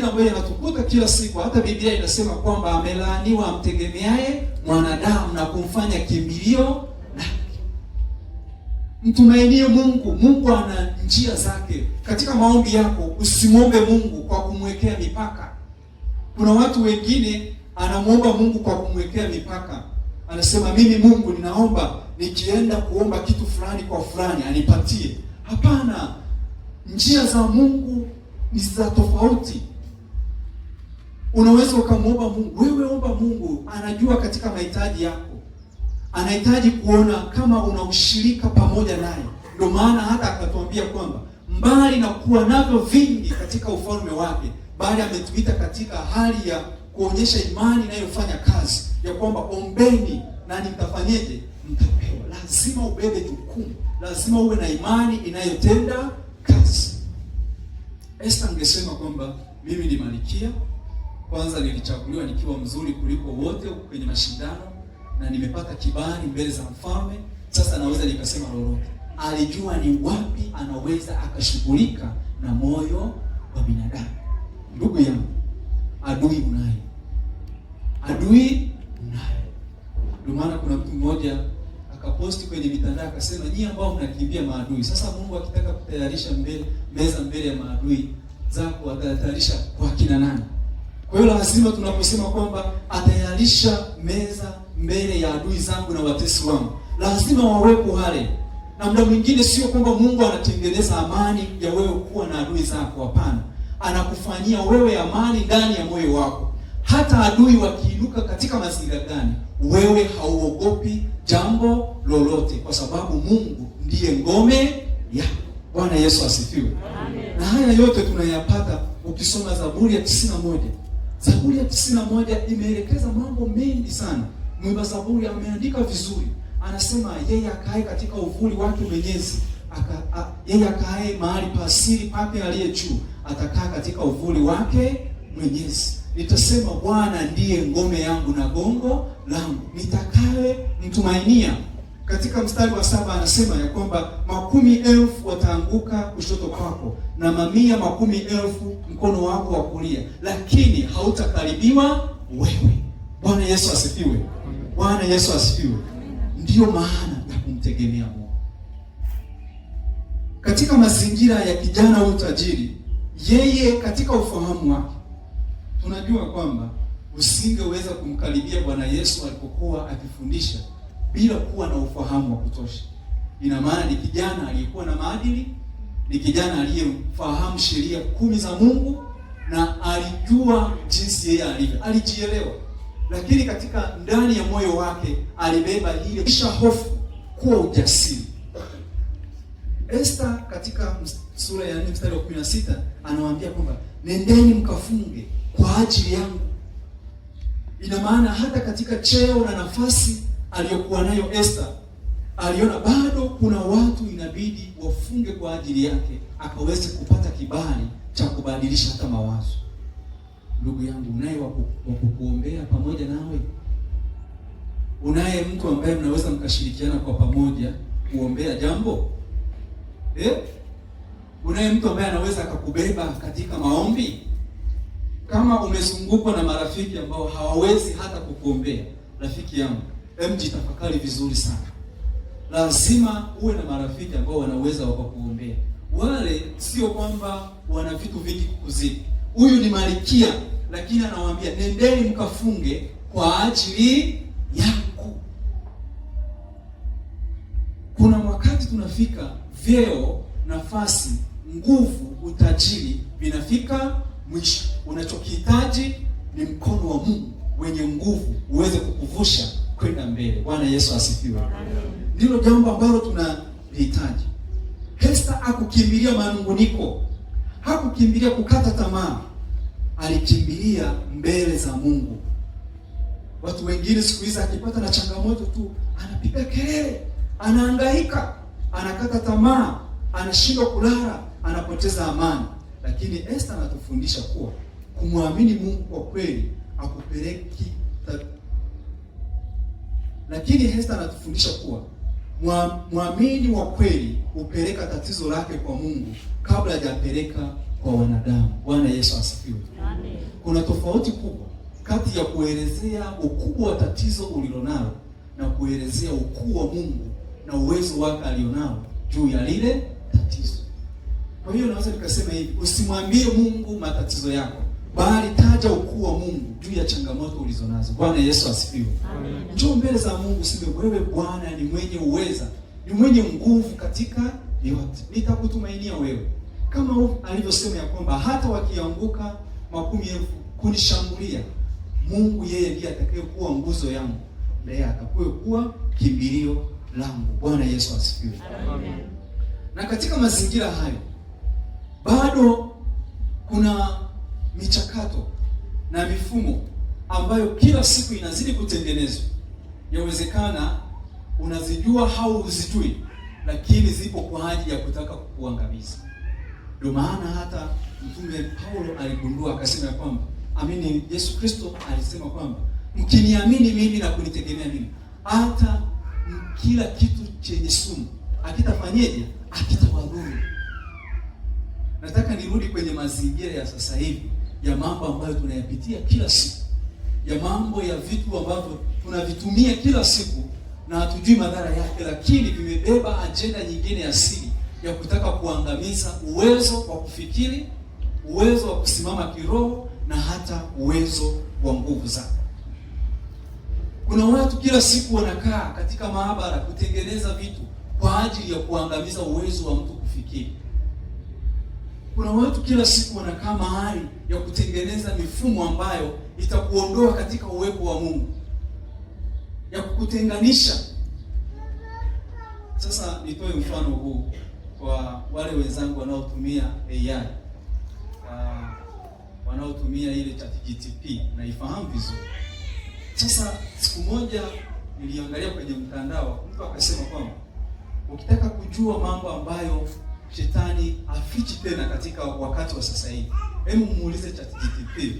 Ambayo yanatukuta kila siku. Hata Biblia inasema kwamba amelaaniwa amtegemeaye mwanadamu na kumfanya kimbilio lake. Mtumainie Mungu. Mungu ana njia zake. Katika maombi yako usimwombe Mungu kwa kumwekea mipaka. Kuna watu wengine anamwomba Mungu kwa kumwekea mipaka. Anasema, mimi Mungu ninaomba nikienda kuomba kitu fulani kwa fulani anipatie. Hapana, njia za Mungu ni za tofauti. Unaweza ukamwomba Mungu, wewe omba Mungu, anajua katika mahitaji yako, anahitaji kuona kama una ushirika pamoja naye. Ndio maana hata akatuambia kwamba mbali na kuwa navyo vingi katika ufalme wake, bali ametuita katika hali ya kuonyesha imani inayofanya kazi ya kwamba ombeni nani mtafanyeje? Mtapewa. Lazima ubebe jukumu, lazima uwe na imani inayotenda kazi. Esther angesema kwamba mimi ni malkia, kwanza nilichaguliwa nikiwa mzuri kuliko wote kwenye mashindano na nimepata kibali mbele za mfalme, sasa naweza nikasema lolote. Alijua ni wapi anaweza akashughulika na moyo wa binadamu. Ndugu yangu, adui unaye, adui unaye. Ndio maana kuna mtu mmoja akaposti kwenye mitandao akasema, nyinyi ambao mnakimbia maadui, sasa Mungu akitaka kutayarisha mbele meza mbele ya maadui zako atatayarisha kwa kina nani? Kwa hiyo lazima tunaposema kwamba atayarisha meza mbele ya adui zangu na watesi wangu, lazima wawepo wale. Na muda mwingine sio kwamba Mungu anatengeneza amani ya wewe kuwa na adui zako, hapana. Anakufanyia wewe amani ndani ya moyo wako. Hata adui wakiinuka katika mazingira gani, wewe hauogopi jambo lolote, kwa sababu Mungu ndiye ngome yako. Bwana Yesu asifiwe. Amen. Na haya yote tunayapata ukisoma Zaburi ya 91. Zaburi ya 91 imeelekeza mambo mengi sana. Mwimba Zaburi ameandika vizuri, anasema yeye akae katika uvuli wake Mwenyezi, yeye akae mahali pa siri pake aliye juu, atakaa katika uvuli wake Mwenyezi. Nitasema Bwana ndiye ngome yangu na gongo langu, nitakaye mtumainia. Katika mstari wa 7 anasema ya kwamba makumi elfu wataanguka kushoto kwako na mamia makumi elfu mkono wako wa kulia, lakini hautakaribiwa wewe. Bwana Yesu asifiwe. Bwana Yesu asifiwe. Ndiyo maana ya kumtegemea Mungu. Katika mazingira ya kijana huyu tajiri, yeye katika ufahamu wake tunajua kwamba usingeweza kumkaribia Bwana Yesu alipokuwa akifundisha bila kuwa na ufahamu wa kutosha. Ina maana ni kijana aliyekuwa na maadili, ni kijana aliyefahamu sheria 10 za Mungu na alijua jinsi yeye alivyo, alijielewa. Lakini katika ndani ya moyo wake alibeba ile kisha hofu kuwa ujasiri. Esther katika sura ya 4 mstari wa 16 anawaambia kwamba nendeni mkafunge kwa ajili yangu. Ina maana hata katika cheo na nafasi aliyokuwa nayo Esther, aliona bado kuna watu inabidi wafunge kwa ajili yake, akaweze kupata kibali cha kubadilisha hata mawazo. Ndugu yangu, unaye wa kukuombea pamoja nawe? Unaye mtu ambaye mnaweza mkashirikiana kwa pamoja kuombea jambo? Unaye mtu ambaye anaweza akakubeba katika maombi? Kama umezungukwa na marafiki ambao hawawezi hata kukuombea, rafiki yangu, jitafakari vizuri sana. Lazima uwe na marafiki ambao wanaweza wakakuombea. Wale sio kwamba wana vitu vingi kukuzidi. Huyu ni malkia, lakini anawaambia nendeni mkafunge kwa ajili yangu. Kuna wakati tunafika vyeo, nafasi, nguvu, utajiri vinafika mwisho. Unachokihitaji ni mkono wa Mungu wenye nguvu uweze kukuvusha kwenda mbele. Bwana Yesu asifiwe. Ndilo jambo ambalo tunalihitaji. Esther hakukimbilia manunguniko, hakukimbilia kukata tamaa, alikimbilia mbele za Mungu. Watu wengine siku hizi akipata na changamoto tu anapiga kelele, anahangaika, anakata tamaa, anashindwa kulala, anapoteza amani. Lakini Esther anatufundisha kuwa kumwamini Mungu kwa kweli akupeleki. Lakini Esther anatufundisha kuwa muamini wa kweli hupeleka tatizo lake kwa Mungu kabla hajapeleka kwa wanadamu. Bwana Yesu asifiwe. Amen. Kuna tofauti kubwa kati ya kuelezea ukubwa wa tatizo ulilonalo na kuelezea ukuu wa Mungu na uwezo wake alionao juu ya lile tatizo. Kwa hiyo naweza nikasema hivi, usimwambie Mungu matatizo yako, bali taja ukuu wa Mungu juu ya changamoto ulizonazo. Bwana Yesu asifiwe. Amen. Njoo mbele za Mungu useme, wewe Bwana ni mwenye uweza, ni mwenye nguvu katika yote, nitakutumainia wewe, kama alivyosema ya kwamba hata wakianguka makumi elfu kunishambulia, Mungu yeye ndiye atakayekuwa nguzo yangu, ndiye atakayekuwa kimbilio langu. Bwana Yesu asifiwe. Amen. Na katika mazingira hayo bado kuna michakato na mifumo ambayo kila siku inazidi kutengenezwa. Yawezekana unazijua au huzijui, lakini zipo kwa ajili ya kutaka kukuangamiza. Ndio maana hata Mtume Paulo aligundua akasema kwamba, amini, Yesu Kristo alisema kwamba mkiniamini mimi na kunitegemea mimi, hata kila kitu chenye sumu akitafanyeje? Akitawadhuru. Nataka nirudi kwenye mazingira ya sasa hivi ya mambo ambayo tunayapitia kila siku, ya mambo ya vitu ambavyo tunavitumia kila siku na hatujui madhara yake, lakini vimebeba ajenda nyingine ya siri ya kutaka kuangamiza uwezo wa kufikiri, uwezo wa kusimama kiroho na hata uwezo wa nguvu zako. Kuna watu kila siku wanakaa katika maabara kutengeneza vitu kwa ajili ya kuangamiza uwezo wa mtu kufikiri. Kuna watu kila siku wanakaa mahali ya kutengeneza mifumo ambayo itakuondoa katika uwepo wa Mungu, ya kukutenganisha. Sasa nitoe mfano huu kwa wale wenzangu wanaotumia AI, wanaotumia ile ChatGPT, naifahamu vizuri. Sasa siku moja niliangalia kwenye mtandao, mtu akasema kwamba ukitaka kujua mambo ambayo shetani afichi tena katika wakati wa sasa hivi, hebu muulize ChatGPT,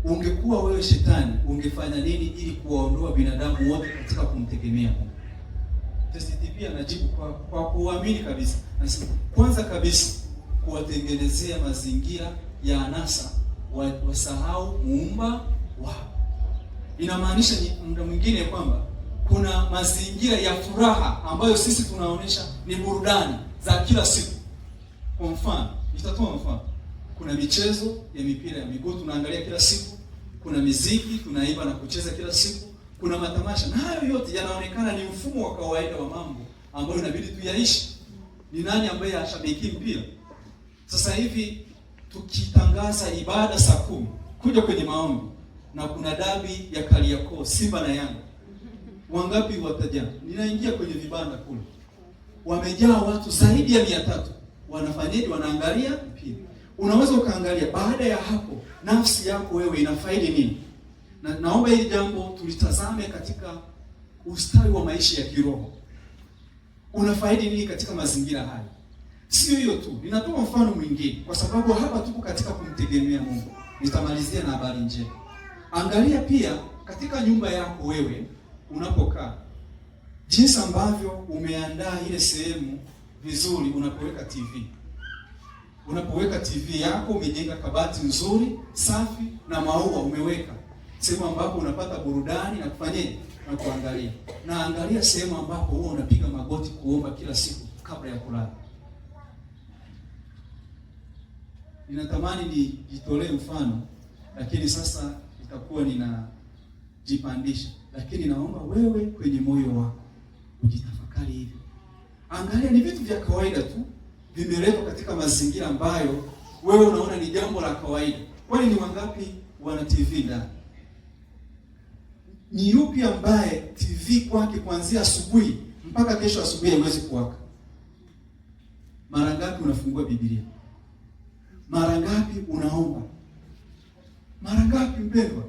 ungekuwa wewe shetani ungefanya nini ili kuwaondoa binadamu wote katika kumtegemea Mungu? ChatGPT anajibu kwa kuamini kabisa, anasema kwanza kabisa kuwatengenezea mazingira ya anasa, wasahau muumba wao. Inamaanisha ni muda mwingine kwamba kuna mazingira ya furaha ambayo sisi tunaonesha ni burudani za kila siku. Kwa mfano, nitatoa mfano. Kuna michezo ya mipira ya miguu tunaangalia kila siku, kuna miziki tunaimba na kucheza kila siku, kuna matamasha, na hayo yote yanaonekana ni mfumo wa kawaida wa mambo ambayo inabidi tuyaishi. Ni nani ambaye hashabiki mpira? Sasa hivi tukitangaza ibada saa 10 kuja kwenye maombi na kuna dabi ya Kariakoo, Simba na Yanga, wangapi watajaa? Ninaingia kwenye vibanda kule, wamejaa watu zaidi ya 300. Wanafanyaje? Wanaangalia mpira. Unaweza ukaangalia baada ya hapo nafsi yako wewe inafaidi nini? Na naomba hili jambo tulitazame katika ustawi wa maisha ya kiroho. Unafaidi nini katika mazingira haya? Sio hiyo tu, ninatoa mfano mwingine kwa sababu hapa tuko katika kumtegemea Mungu. Nitamalizia na habari njema. Angalia pia katika nyumba yako wewe unapokaa, jinsi ambavyo umeandaa ile sehemu vizuri unapoweka TV. Unapoweka TV yako umejenga kabati nzuri, safi na maua umeweka. Sehemu ambapo unapata burudani na kufanyaje? Na kuangalia. Na angalia sehemu ambapo huwa unapiga magoti kuomba kila siku kabla ya kulala. Ninatamani nijitolee mfano, lakini sasa itakuwa ninajipandisha. Lakini naomba wewe kwenye moyo wako ujitafakari hivyo. Angalia, ni vitu vya kawaida tu vimeletwa katika mazingira ambayo wewe unaona ni jambo la kawaida. Kwani ni wangapi wana TV ndani? Ni yupi ambaye TV kwake kuanzia asubuhi mpaka kesho asubuhi haiwezi kuwaka? Mara ngapi unafungua Biblia? Mara ngapi unaomba? Mara ngapi mpendwa?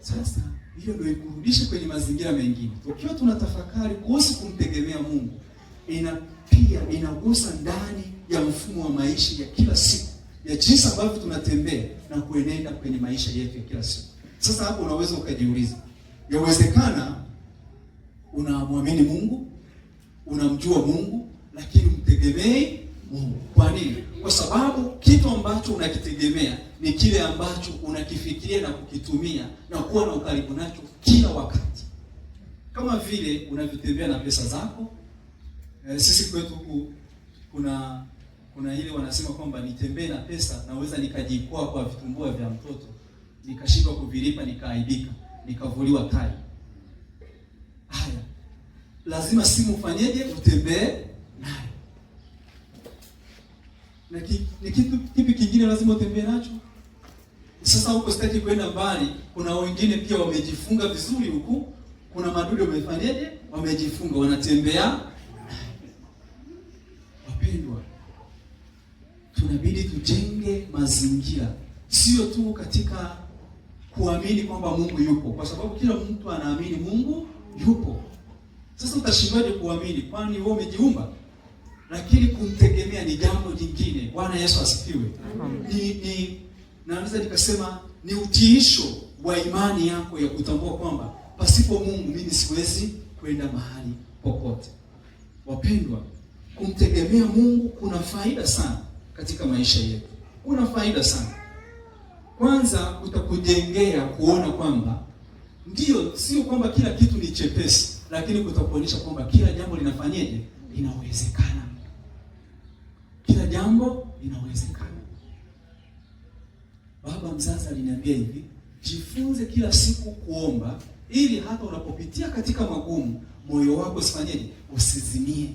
Sasa hiyo ndio ikurudishe kwenye mazingira mengine. Tukiwa tunatafakari kuhusu kumtegemea Mungu, ina pia inagusa ndani ya mfumo wa maisha ya kila siku, ya jinsi ambavyo tunatembea na kuenenda kwenye maisha yetu ya kila siku. Sasa hapo unaweza ukajiuliza, yawezekana unamwamini Mungu, unamjua Mungu, lakini mtegemei Mungu. Kwa nini? Kwa sababu kitu ambacho unakitegemea ni kile ambacho unakifikiria na kukitumia na kuwa na ukaribu nacho kila wakati, kama vile unavyotembea na pesa zako. Sisi kwetu huku kuna ile wanasema kwamba nitembee na pesa naweza nikajikwaa kwa vitumbua vya mtoto nikashindwa kuvilipa, nikaaibika, nikavuliwa tai. Haya, lazima simu ufanyeje? Utembee nayo. Na ni kitu kipi kingine lazima utembee nacho? Sasa huko sitaki kwenda mbali, kuna wengine pia wamejifunga vizuri huku, kuna madude wamefanyeje? Wamejifunga, wanatembea. Wapendwa, tunabidi tujenge mazingira, sio tu katika kuamini kwamba Mungu yupo, kwa sababu kila mtu anaamini Mungu yupo. Sasa utashindwaje kuamini? Kwani wewe umejiumba? Lakini kumtegemea ni jambo jingine. Bwana Yesu asifiwe. Ni naweza nikasema ni utiisho wa imani yako ya kutambua kwamba pasipo Mungu mimi siwezi kwenda mahali popote. Wapendwa, kumtegemea Mungu kuna faida sana katika maisha yetu, kuna faida sana. Kwanza utakujengea kuona kwamba ndio, sio kwamba kila kitu ni chepesi, lakini kutakuonyesha kwamba kila jambo linafanyeje, linawezekana. Kila jambo linawezekana. Baba mzazi aliniambia hivi, jifunze kila siku kuomba, ili hata unapopitia katika magumu moyo wako usifanyeje, usizimie.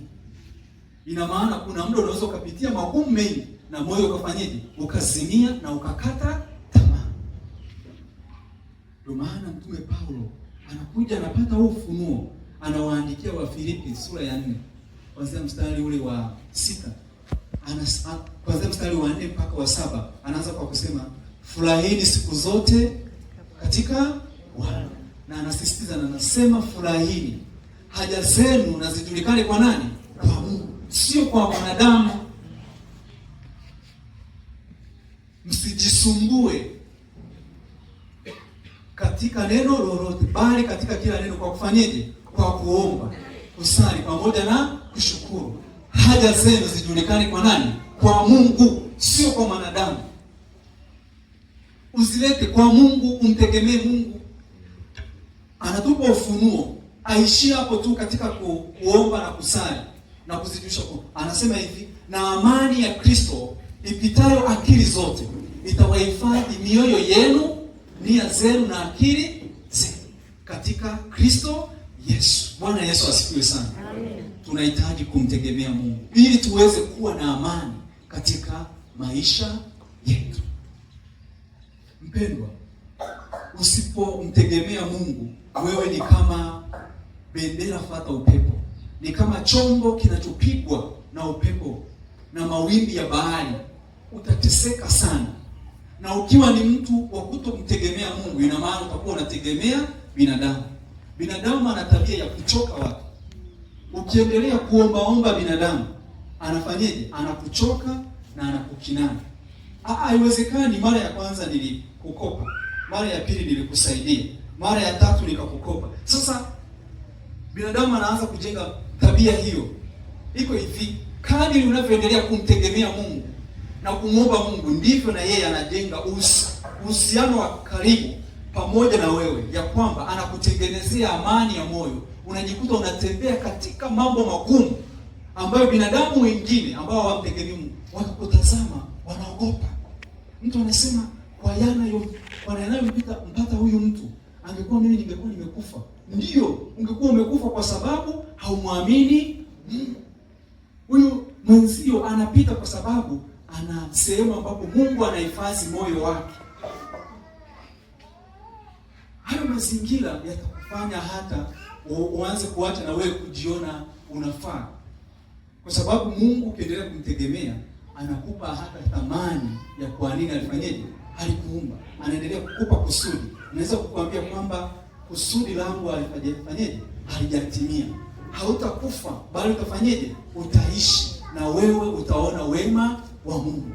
Ina maana kuna muda unaweza ukapitia magumu mengi na moyo ukafanyeje, ukazimia na ukakata tamaa. Ndio maana Mtume Paulo anakuja anapata huu ufunuo, anawaandikia Wafilipi sura ya 4 kuanzia mstari ule wa 6, kuanzia mstari wa 4 mpaka wa 7, anaanza kwa kusema furahini siku zote katika Bwana, na anasisitiza na anasema furahini, haja zenu na zijulikane kwa nani? Kwa Mungu, sio kwa mwanadamu. Msijisumbue katika neno lolote, bali katika kila neno kwa kufanyeje? Kwa kuomba, kusali pamoja na kushukuru. Haja zenu zijulikane kwa nani? Kwa Mungu, sio kwa mwanadamu. Uzilete kwa Mungu, umtegemee Mungu. Anatupa ufunuo, aishie hapo tu katika kuomba na kusali na kuzijulisha. Anasema hivi, na amani ya Kristo ipitayo akili zote itawahifadhi mioyo yenu, nia zenu na akili zenu katika Kristo Yesu. Bwana Yesu asifiwe sana. Amen. Tunahitaji kumtegemea Mungu ili tuweze kuwa na amani katika maisha yetu. Mpendwa, usipomtegemea Mungu, wewe ni kama bendera fata upepo, ni kama chombo kinachopigwa na upepo na mawimbi ya bahari. Utateseka sana. Na ukiwa ni mtu wa kutomtegemea Mungu, ina maana utakuwa unategemea binadamu. Binadamu ana tabia ya kuchoka watu. Ukiendelea kuombaomba binadamu, anafanyeje? Anakuchoka na anakukinana. Haiwezekani. Mara ya kwanza nilikukopa, mara ya pili nilikusaidia, mara ya tatu nikakukopa. Sasa binadamu anaanza kujenga tabia hiyo. Iko hivi, kadiri unavyoendelea kumtegemea Mungu na kumwomba Mungu, ndivyo na yeye anajenga uhusiano wa karibu pamoja na wewe, ya kwamba anakutengenezea amani ya moyo. Unajikuta unatembea katika mambo magumu ambayo binadamu wengine ambao hawamtegemei Mungu wakikutazama wanaogopa. Mtu anasema kwa yanayompata mpata huyu mtu, angekuwa mimi ningekuwa nimekufa. Ndiyo, ungekuwa umekufa kwa sababu haumwamini Mungu. Huyu mwenzio anapita kwa sababu ana sehemu ambapo Mungu anahifadhi moyo wake. Hayo mazingira yatakufanya hata uanze kuacha na wewe kujiona unafaa, kwa sababu Mungu ukiendelea kumtegemea anakupa hata thamani ya kwa nini alifanyeje, alikuumba. Anaendelea kukupa kusudi. Naweza kukuambia kwamba kusudi langu alifanyeje, halijatimia. Hautakufa bali utafanyeje? Utaishi na wewe utaona wema wa Mungu.